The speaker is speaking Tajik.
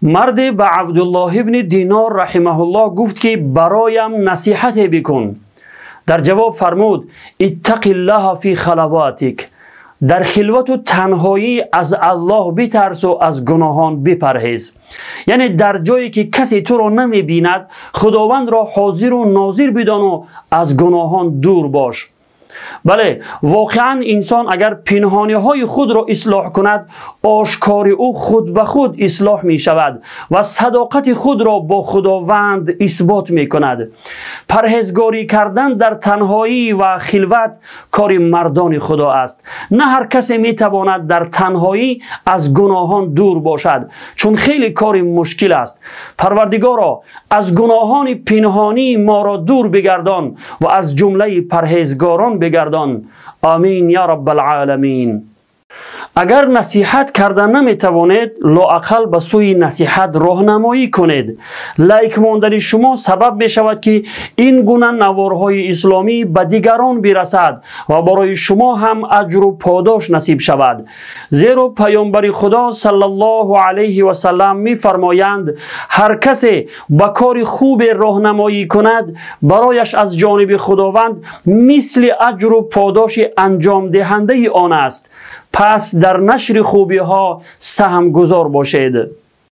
Марде ба Абдуллоҳ ибни Динор раҳимаҳуллоҳ гуфт, ки бароям насиҳате бикун. Дар ҷавоб фармуд: иттақиллаҳа фи халаватик, дар хилвату танҳоӣ аз Аллоҳ битарсу аз гуноҳон бипарҳез. Яъне дар ҷое ки касе туро намебинад, Худовандро ҳозиру нозир бидону аз гуноҳон дур бош. Бале, воқеан инсон агар пинҳониҳои худро ислоҳ кунад, ошкори ӯ худ ба худ ислоҳ мешавад ва садоқати худро бо Худованд исбот мекунад. Парҳезгорӣ кардан дар танҳоӣ ва хилват кори мардони Худо аст. На ҳар касе метавонад дар танҳоӣ аз гуноҳон дур бошад, чун хеле кори мушкил аст. Парвардигоро, аз гуноҳони пинҳонӣ моро дур бигардон ва аз ҷумлаи парҳезгорон бигардон. Амин я раббал оламин. Агар насиҳат карда наметавонед, лоақал ба сӯи насиҳат роҳнамоӣ кунед. Лайк мондани шумо сабаб мешавад, ки ин гуна наворҳои исломӣ ба дигарон бирасад ва барои шумо ҳам аҷру подош насиб шавад. Зеро Паёмбари Худо саллаллоҳу алайҳи васаллам мефармоянд: ҳар касе ба кори хубе роҳнамоӣ кунад, барояш аз ҷониби Худованд мисли аҷру подоши анҷомдиҳандаи он аст. Пас дар нашри хубиҳо саҳмгузор бошед.